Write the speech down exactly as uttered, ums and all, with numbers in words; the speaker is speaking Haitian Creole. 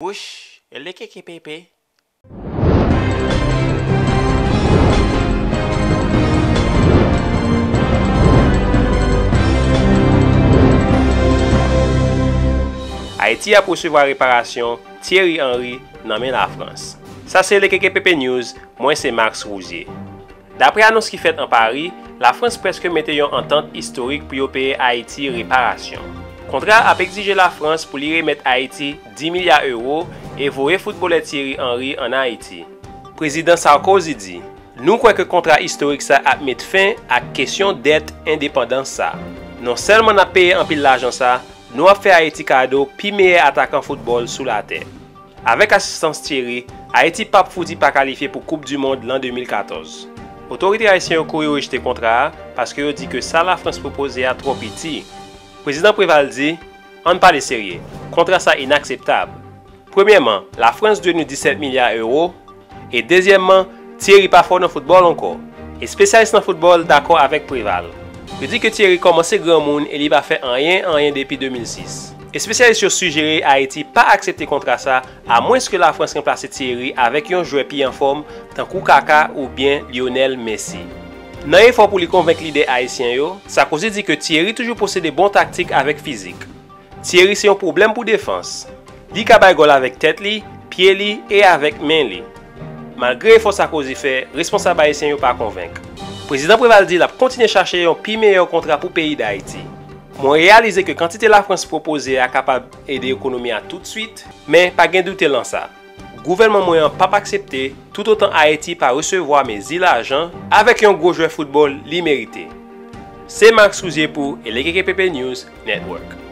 Wouch, elekekepepe. Ayiti ap resevwa reparasyon Thierry Henry nan men Lafrans. Sa se Elekekepepe News, mwen se Max Rouzier. Daprè anons ki fèt an Pari, Lafrans prèske mete yon antant istorik pou yo peye Ayiti reparasyon. Kontra a ap egzije Lafrans pou li remèt Ayiti dis milya ewo e voye foutbolè Thierry Henry ann Ayiti. Prezidan Sarkozy di, nou kwè ke kontra istorik sa ap met fen ak kesyon dèt endepandans sa. Non sèlman n ap peye anpil lajan sa, nou ap fè Ayiti kado pi meyè atakan foutbòl sou latè. Avèk asistans Thierry, Ayiti p ap fouti pa kalifye pou Koup di Mond lan de mil katòz. Otorite ayisyen yo kouri rejte kontra a paske yo di ke sa Lafrans pwopoze a twò piti. Prezidan Préval di, ann pale serye, kontra sa inakseptab. Premyèman, Lafrans dwe nou disèt milya ewo, e dezyèmman, Thierry pa fò nan foutbòl ankò. Espesyalis nan foutbòl dakò avèk Préval. Yo di ke Thierry kòmanse granmoun e li pa fè anyen, anyen depi de mil sis. Espesyalis yo sijere Ayiti pa aksepte kontra sa, amwens ke Lafrans ranplase Thierry avèk yon jwè pi anfòm, tankou Kaka oubyen Lionel Messi. Nan efò pou li konvenk lidè ayisyen yo, Sarkozy di ke Thierry toujou posede bon taktik avèk fizik. Thierry se yon pwoblèm pou defans. Li ka bay gòl avèk tèt li, pye li e avèk men li. Malgre efò Sarkozy fè, responsab ayisyen yo pa konvenk. Prezidan Préval di l ap kontinye chache yon pi meyè kontra pou peyi Dayiti. Mwen reyalize ke kantite Lafrans pwopoze a kapab ede ekonomi a toutswit, men pa gen doute lan sa. Gouvènman mwen an p ap aksepte toutotan Ayiti pa resevwa mezi lajan avèk yon gwo jwè foutbòl li merite. Se Max Rouzier pou Elekekepepe News Network.